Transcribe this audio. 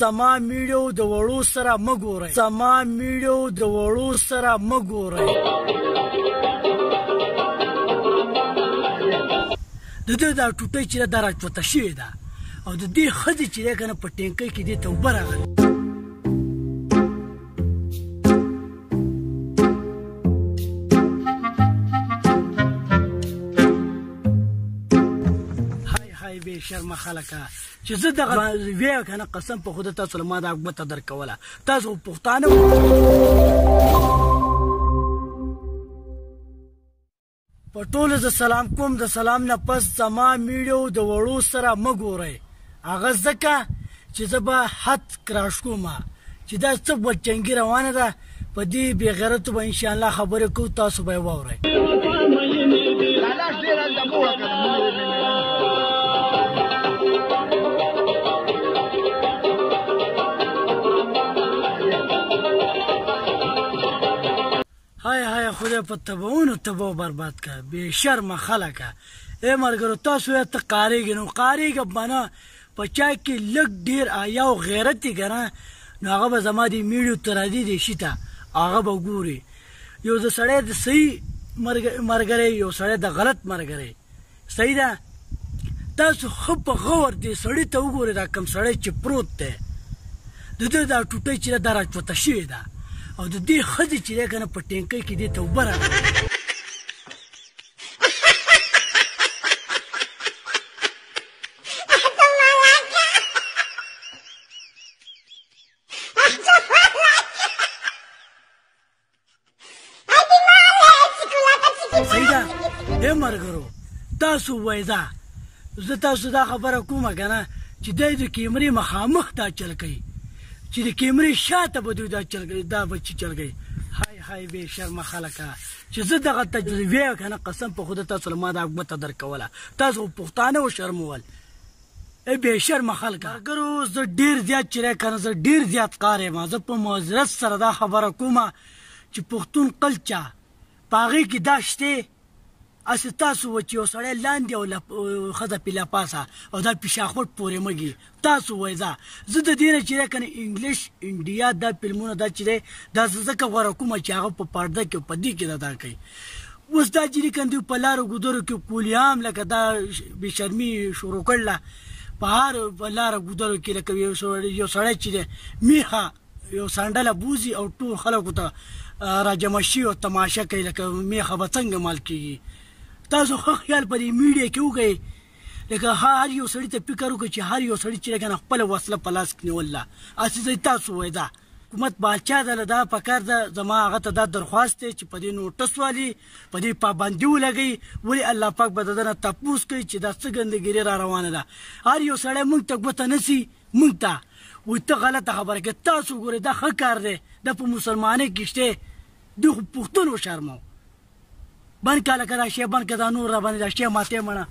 زما میړو د وړو سره مه ګورئ، زما میړو د وړو سره مه ګورئ. د ده دا ټوټه چې ده دا راچوته شوې ده او د دې ښځې چې دی که نه په ټینکۍ کې دې ته اوبه راغلې. های های بې شرمه خلکه، چې زه دغه ویم که نه قسم په خدای تاسو له ما دا ګوته درکوله، تاسو پښتانه په ټولو زه سلام کوم. د سلام نه پس زما میړو د وړو سره مه ګورئ، هغه ځکه چې زه به حد کراش کوم چې دا څه بدچنګي روانه ده. په دې بې غیرتو به انشاءالله خبرې کوو، تاسو به یې واورئ. های های خدای په تبعونو تباہ برباد که بې شرمه خلکه. ای ملګرو تاسو یې ته قارېږئ نو قارېږه به نه، په چا کې لږ ډېر حیا او غیرت یې که نه نو هغه به زما دې میړیو ته راځي دې شي ته هغه به ګوري. یو د سړی د صحیح ملګری، یو سړی د غلط ملګری. صحیح ده؟ تاسو ښه په غور دې سړي ته وګورئ، دا کوم سړی چې پروت دی د ده دا ټوټه چې ده دا راچوته شوې ده او د دې ښځې چې دی که نه په ټینکۍ کې دې ته اوبه راغلې. صحیح ده ای ملګرو تاسو ووایئ، دا زه تاسو دا خبره کومه که نه چې دی د کیمرې مخامخ دا چل کوي، چې د کیمرې شاته به دوی دا چل کوي، دا بچي چل کوي. های های بې شرمه خلکه، چې زه دغه تجربه که نه قسم په خدای تاسو له ما دا ګوته درکوله، تاسو پښتانه وشرمول ای بې شرمه خلکه. ملګرو زه ډېر زیات چې دی که نه زه ډېر زیات قار یم، زه په معذرت سره دا خبره کومه چې پښتون کلچه په هغې کې دا شته هسې تاسو و چې یو سړی لاندې او ښځه پې لپاسه او دا پې پورې مږي. تاسو وایئ دا زه د دې نه چې دی که نه انګلیش انډیا دا فلمونه دا چې دی دا زه ځکه غوره کوم چې هغه په پرده کې په دې کې دا کوي. اوس دا چې دي که نه دوی په لارو ګودرو کې کولیام لکه دا بې شرمي شروع کړله په هر په لاره ګودرو کې، لکه یو سړی چې دی میخه یو سانډله بوزي او ټول خلکو ته راجمع شي او تماشه کوي لکه میخه به څنګه مال کېږي. تاسو ښه خیال په دې میډیا کې وکړئ، لکه هر یو سړي ته فکر وکړئ چې هر یو سړي چې که نه خپله وسله په لاس کې نیولله. هسې زه تاسو وایئ دا حکومت باچا ده له دا پکار ده، زما هغه ته دا درخواست دی چې په دې نوټس والي په دې پابندي ولګوي، ولې الله پاک به د ده نه تپوس کوي چې دا څه ګندګیري را روانه ده. هر یو سړی موږ ته ګوته نسي، موږ ته وایي ته غلطه خبره کوې. تاسو ګورئ دا ښه کار دی، دا په مسلمانۍ کې شته، دوی خو پښتون وشرمو. بند که لکه دا شی بند که دا نور را باندې دا شی ماتې مڼه.